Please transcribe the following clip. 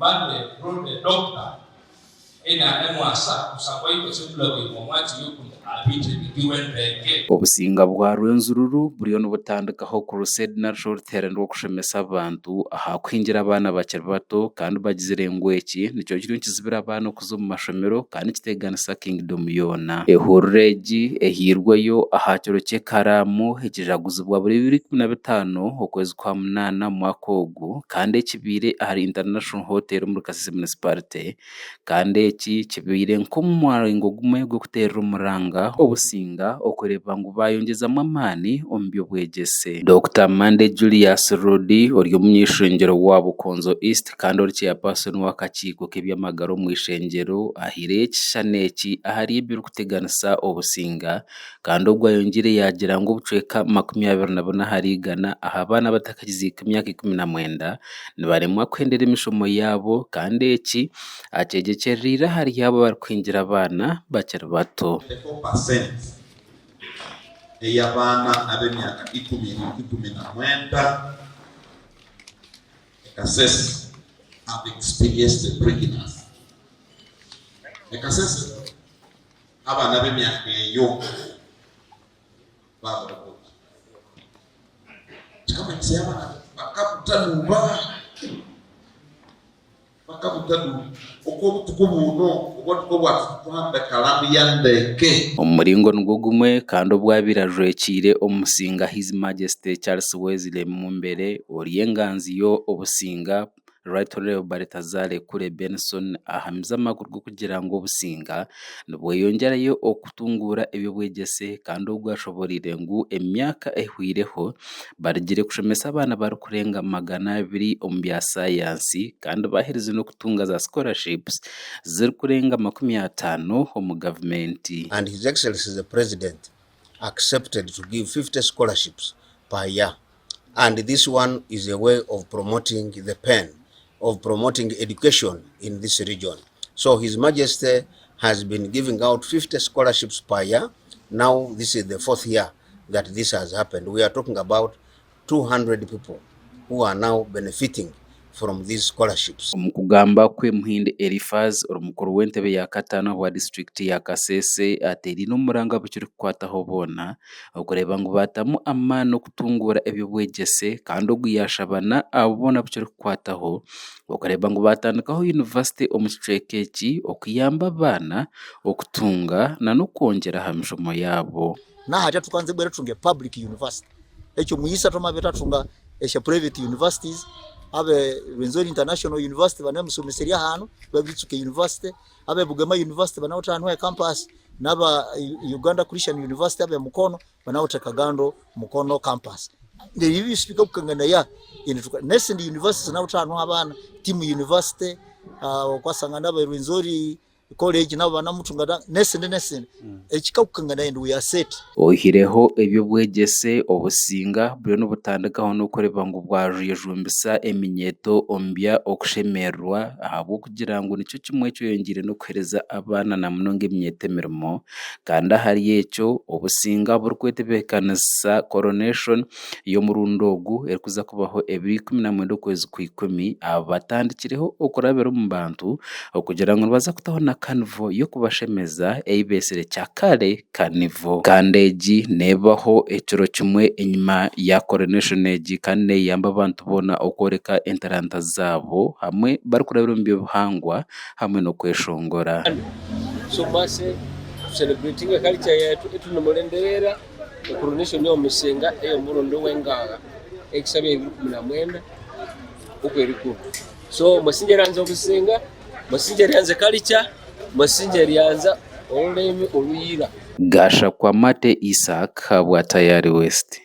Monday Rode Doctor Obusinga bwa Rwenzururu buriyo nibutandikaho crusade narishi oruteerane rw'okushomesa abantu aha kuhingira abaana bakiri bato kandi bagizire ngu eki nikyo kiriyo nikizibira abaana okuza omu mashomero kandi nikiteganisa Kingdom yoona. Ehururu egi ehairweyo aha kiro ky'ekaraamu ekijaguzibwa buri 2025 okwezi kwa munaana omwaka ogu kandi ekibaire ahari International Hotel omuri Kasese Municipality. Kandi eki kibaire nk'omuringo gumwe gw'okuteerera omuranga obusinga okureeba ngu baayongyezamu amaani omu by'obwegyese. Dokita Monday Julius Rudi ori omuny'eishengyero wa Bukonzo East kandi ori chairperson w'akakiiko k'eby'amagara omu ishengyero ahaireyo ekishushani eki ahari ebirikuteganisa obusinga kandi ogwo ayongiire yaagira ngu obucweka 24 ahari igana aha baana abatakagiziika emyaka 19 nibaremwa kuhendera emishomo yaabo kandi eki akyegyekyereriire ahari abo abarikuhingira abaana bakiri bato. 24% ey'abaana ab'emyaka ikumi 19 e Kasese have experienced a pregnancy. E Kasese abaana b'emyaka eyo baabura Kikamanyisa yaaba bakabutanuuba bakabutanuuba oku obutuku buno obu bwatuhamba ekaramu ya ndeke. Omu muringo nigwo gumwe kandi obwabaire ajwekiire Omusinga His Majesty Charles Wesley Mumbere ori enganzi yo Obusinga Right Honourable Baltazar Kule Benson ahamize amakuru g'okugira ngu Obusinga nibweyongyerayo okutunguura eby'obwegyese kandi ogu ashoboreire ngu emyaka ehweireho barugire kushomesa abaana barikurenga 200 omu bya sayansi kandi baaherize n'okutunga za scholarships zirikurenga 50 omu gavumenti. And His Excellency the President accepted to give 50 scholarships per year and this one is a way of promoting the pen, of promoting education in this region. So His Majesty has been giving out 50 scholarships per year. Now this is the fourth year that this has happened. We are talking about 200 people who are now benefiting from these scholarships. Omu kugamba kwe, Muhindi Eliphaz ori mukuru w'entebe ya kataano ahabwa disiturikiti ya Kasese ateeriine omuranga abukirikukwataho boona okureeba ngu baatamu amaani okutunguura eby'obwegyese kandi ogu yaashaba na abo boona abu kirikukwataho okureeba ngu baatandikaho yunivasite omu kicweka eki okuyamba abaana okutunga n'okwongyera aha mishomo yaabo. Nahati tukanze bwera tutunge public university ekyo muyisa twamabe twatunga esya private universities abe Rwenzori International University banemusomeserya hanu babitsuka university abe Bugema University banawutha hanu he campus naba Uganda Christian University abe Mukono banawutha Kagando Mukono campus neryo ebi byosi bikakukanganaya nesindi universities zinawutha hanu abaana Team University okwasanga nabe Rwenzori College nabo banamutunga nesindi nesindi ekikakukanganayo ndi we are set. Oihireho eby'obwegyese, obusinga buriyo nibutandikaho n'okureeba ngu bwayejumbisa eminyeeto omu bya okushemererwa ahabw'okugira ngu nikyo kimwe ekyeyongyeire n'okuheereza abaana na munonga eminyeeto emirimo kandi ahari ekyo obusinga burikwetebeekanisa coronation y'omurundi ogu erikuza kubaho ebiro 19 okwezi Kwikumi, aba batandikireho okurabira omu bantu okugira ngu nibaza kutaho na carnival y'okubashemeza ei beetsire Kyakare Carnival. Kandi egi neebaho ekiro kimwe enyima ya coronation egi kandi neeyamba abantu boona okworeka entaranta zaabo hamwe barikurabira omu by'obuhangwa hamwe n'okweshongora. So mase tucelebratinge culture yaitu etunimurenderera ecoronation y'omusinga ey'omurundi ow'engaaga. Ekisha bya 2019 oku erikuru. So Musinga eryanza obusinga, Musinga eryanza culture, Musinga eryanza orurimi orwira. Gashakwa Mate Isaac ahabwa Tayari West.